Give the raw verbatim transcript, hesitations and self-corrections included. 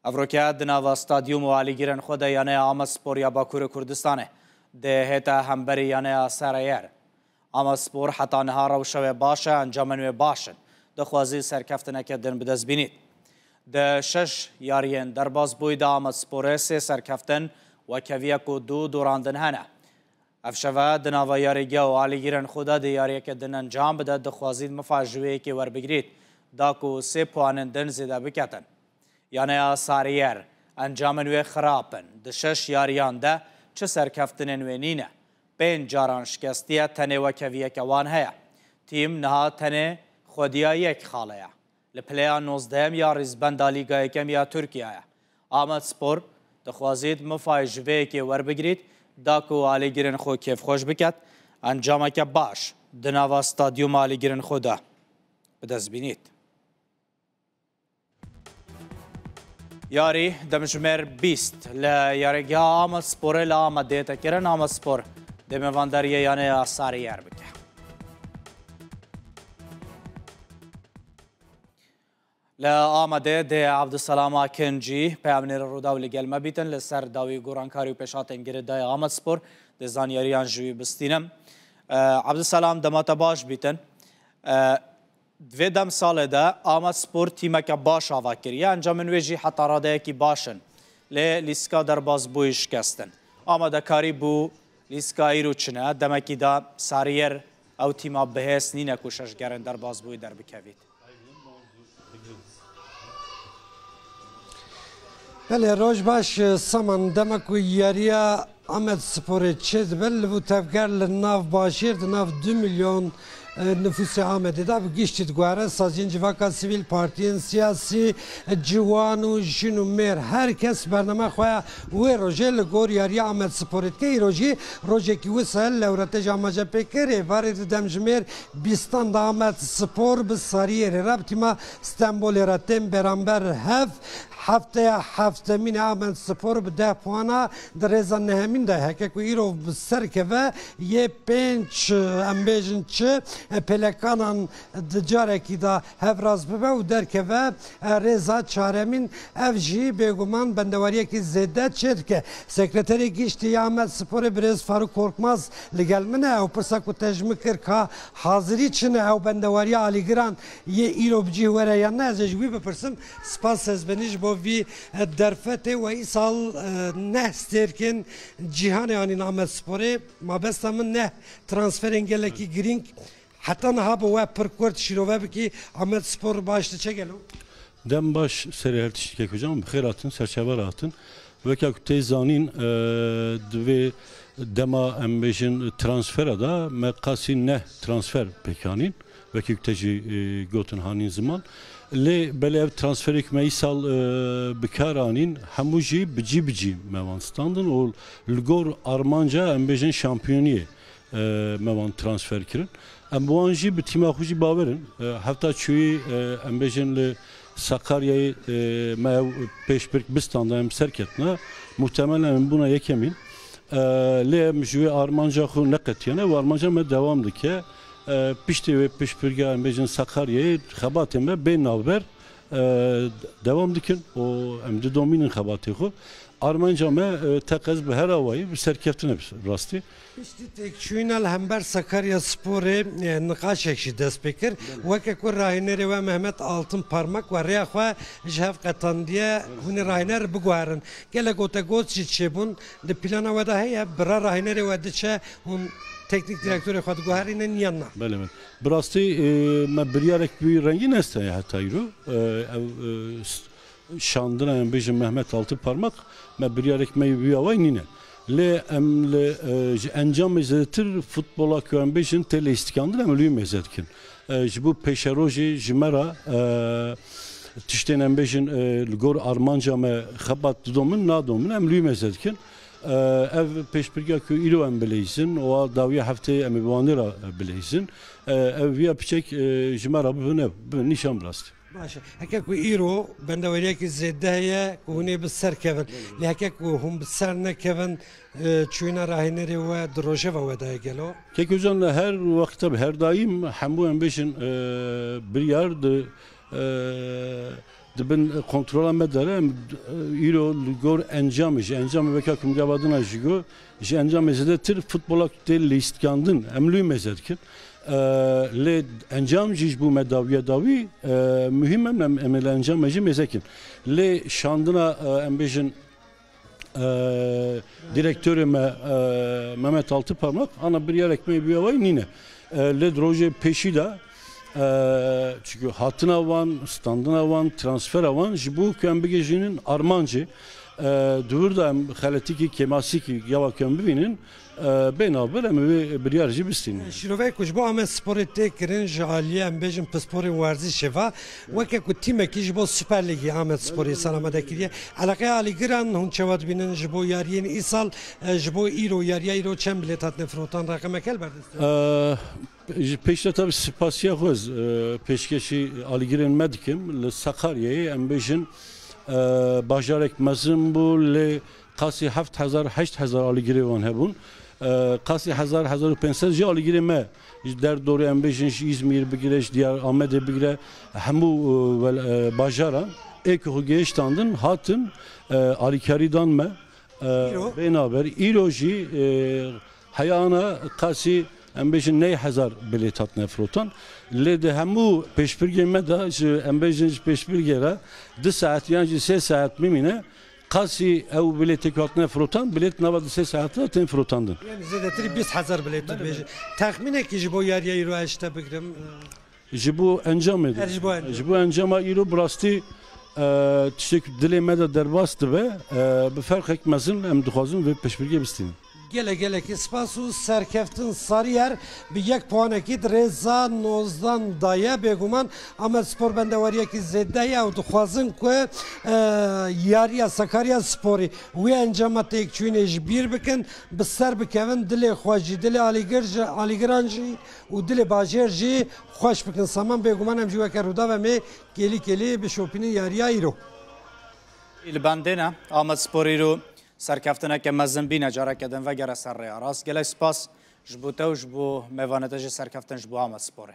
Evroke di nava stadyûm û alîgirên xwe de yaneya Amedspor ya Bakurê Kurdistanê dê hête hemberî yaneya Sarıyer. Amedspor heta niha rewşa wê baş e, encamên wê baş in. Dixwazî serkeftineke din bi dest bînît. Di şeş yariyên derbasbûyî de Amedsporê sê serkeftin, wekeviyek û du dorandin hene. Ev şeve di nava yarîgeha û alîgirên xwe de dê yariyeke din encam bide, dixwazît mifa ji wê yekê werbigirît, da ku sê puanên din zêde biketin. Yaneya Sarıyer, encamên wê xirab in. Di şeş yariyan de çi serkeftinên wê nîne. Pênc caran şikestiye, tenê wekeviyeke wan heye. Tîm niha tenê xwediya yek xale ye. Li pileya nozdehemî ya rîzbenda Lîga Yekem ya Tirkiyeyê ye. Amedspor dixwazît mifayê ji vê yekê werbigirît, da ku alîgirên xwe kêfxweş biket, encameke baş di nava stadyûma alîgirên xwe de bi dest bînît. Yarî demjimêr bîst li yarîgeha Amedsporê li Amedê tê kirin. Amedspor dê mêvandariyê yaneya Sarıyer bike. Li Amedê dê Abdulselam Akinci, peyamnêrê Rûdaw li gel me bîtin, li ser dawî gorankarî û pêşhatên girêdayî Amedspor dê zanyariyan ji wî bistînim. E, Abdulselam, dema te baş bîtin. E, Di vê demsalê de Amedspor tîmeke baş ava kiriye, encamên wê jî heta radeyekî baş in. Lê lîstika derbasbûyî şikestin. Amadekarî bo lîstika îro çi ne? Demekî de Sarıyer ew tîma bihêz nîne ku şeşgerên derbasbûyî derbikevît. Belê, roj baş, Saman. Dema ku yariya Amedsporê çêdibe, li bo tevger li nav bajêr, di nav du milyon, e, nifûsê Amedê de bi giştî diguhere. Saziyên civaka sivîl, partiyên siyasî, ciwan û jin û mêr, her kes bername xwe ya wê rojê li gor yariya Amedsporê dike. Îro jî rojekî wisa ye, lewrete jî amaje pê kir. Êvarê di demjimêr bîstan de Amedspor bi Sariyerê re bi tîma Stenbolê re tên beramber hev. Hefteya heftemîn e Amedspor bi deh puana di rêza nehemîn de ye. Heke ku îro bi ser keve, yê pênc, em bêjin çi, e, pêlekanan di carekî de hevraz bibe û derkeve, e, rêza çaremîn. Ev jî bêguman bendewariyekî zêde çêdike. Sekreterê Giştî ya Amedsporê birêz Faruk Korkmaz li gel min e. Ew pirsa ku te ji min kir ka hazirî çi ne, ew bendewariya alîgiran yê îro bi cih were yan ne, ez ê ji wî bipirsim. Spas Sezbenî ji bo vî, e, derfetê. We îsal, e, neh stêrkên cîhanê anîn Amedsporê. Mabesta min neh transferên gelekî girîng. Heta niha bi we pir kurt şîrove bikî, Amedspor baş diçe gelo? Dem baş, serê her tiştî kek hocam, bi xêr hatin, serçava re hatin. Weke ku tê zanîn, e, di vê dema, em bêjin, transfera de me qasî neh transfer pêk anîn. Wekî ku te jî, e, gotin hanîn ziman. Lê belê ev transferê ku me îsal, e, bi kar anîn, hemû jî bi cî bi cî me wan standin û li gor armanca, em bêjin, şampiyoniyê, e, me wan transfer kirin. Em bi wan jî, bi tîma xwe jî bawer in. E, hefta çûyî, e, em bêjin, li Sakaryayê, e, me ew pêşbirk bistanda, em ser ketine. Muhtemelen em bûna yekemîn. E, lê em ji wê armanca xwe neqetiyane û armanca me dewam dike. E, piştî wê piştpirga, em bêjin, Sakaryayê, xebatên me bên navber, e, dewam dikin û em didomînin xebatê xwe. Armanca me, e, teqez bi her awayî bi serkeftin e, bi rastî. Piştî têkçûyîna li hember Sakaryasporê, e, niqaşek jî dest pê kir. Belê. Weke ku rahînerê we Mehmet Altın Parmak we rêya xwe ji hev qetandiye, hûn ê rahîner biguherin. Gelek gotegot jî çêbûn. Di plana we de heye, bira rahînerê we diçe, hûn teknîk direktorê xwe diguherînin yan na? Belê, belê. Bi rastî, e, me biryarek bi wî rengî nesteye heta îro. E, ev, e, s-, şandina, em bêjin, Mehmet Altın Parmak, me biryarek me wî awayî nîne. Lê em li, e, ji encamê zêdetir futbola ku em bêjin tê lîstikandin, em li wî mêze dikin. E, ji bo pêşerojê ji me re, e, tiştên, em bêjin, e, li gor armanca me xebat didomin, nadomin, em li wî mêze dikin. E, ev pêşbirkiya ku îro em bileyzin, û a dawiya hefteyê em ê bi wan re bileyzin. E, ev viya piçek, e, ji me re bibin, ev, bibin nîşan bi rastî. Baş e. Heke ku îro bendewariyekî zêde heye ku hûn ê bi ser kevin. Lê heke ku hûn bi ser nekevin, e, çûyîna rahînerê we di rojeva we de ye gelo? Kek Ocan, her wexta, her daîm hemû, em bêjin, e, biryar di, e, Di bin kontrola me de re, em, e, îro li gor encamê, ji encamê weke ku min gava din a jî got, ji encamê zêdetir futbola tê lîstikandin, em lûyê mêze dikin. E, lê encam jî ji bo me dawiya dawî, e, muhîm em, em, em ê li encamê jî mêze kin. Lê şandina, e, em bêjin, e, direktorê me, e, Mehmet Altıparmak, ana biryarek me bi awayî nîne. E, lê di rojê pêşî de, e, çunku hatina wan, standina wan, transfera wan ji bo ku em bigihîjînin armancê, e, di wir de em xeletîkî kêmasîkî gava ku em bibînin, e, bê navber em ê wê biryar jî bistînin. Şîroveyê ku ji bo Amedsporê tê kirin ji aliyê, em bêjin, pisporên werzîşê ve, weke ku tîmekî ji bo Super Lîgê Amedsporê sala me de kiriye. Eleqeya alîgiran hûn çawa dibînin ji bo yariyên îsal, e, ji bo îro, yariya îro çend bilêt hatine firotan, reqemeke li ber dest? E, ji pêş de tabii spasiya xwe ez, e, pêşkêşî alîgirên me dikim. Li Sakaryayê em bêjin, e, bajarek mezin bû, lê qasî heft hezar, heşt hezar alîgirê wan hebûn. E, qasî hezar, hezar û pênc sed jî alîgirê me ji derdorê, em bêjin, ji Îzmîr bigire, ji Diyar Amedê bigire, hemû, e, wel-, e, bajaran ê ku xwe gihiştandin, hatin, e, alîkarî dan me. E, Îro? Bê navber. Îro jî, e, heyana qasî, em bêjin, neh hezar bilêt hatine firotan. Lê di hemû pêşbirgên me de, ji, em bêjin, ji pêşbirgê re du saet yan jî sê saet bimîne, qasî ew bilêtê ku hatine firotan, bilêt nava di sê saet de tên firotandin. Yani zêdetirî bîst hezar bilêt tu Belê, dibêjî. Belê. Texmînekî ji bo yariya îro ez ji te bigrim, e, Ji bo encamê de. Her ji bo encam. Ji bo encama îro bi rastî, e, tiştek dilê me de derbas dibe, e, bi ferqek mezin em dixwazin vê pêşbirgê bistînin. Gelek gelekî spas û serkeftin Sarıyer bi yek puanekî di rêza nozdan daye. Bêguman Amedspor bendewariyekî zêde ye û dixwazin ku, e, yariya Sakaryasporî wê encama têkçûyînê ji bîr bikin, bi ser bikevin, dilê xwe jî, dilê alîgir jî, alîgiran jî û dilê bajêr jî xweş bikin. Saman, bêguman em jî weke Rûdav em ê kêlî kêlî bişopînin yariya îro. Li bendê ne, Amedspor îro serkeftineke mezin bîne, careke din vegere ser rêya rast. Gelek spas ji bo te û ji bo mêvanê te jî serkeftin ji bo Amedsporê.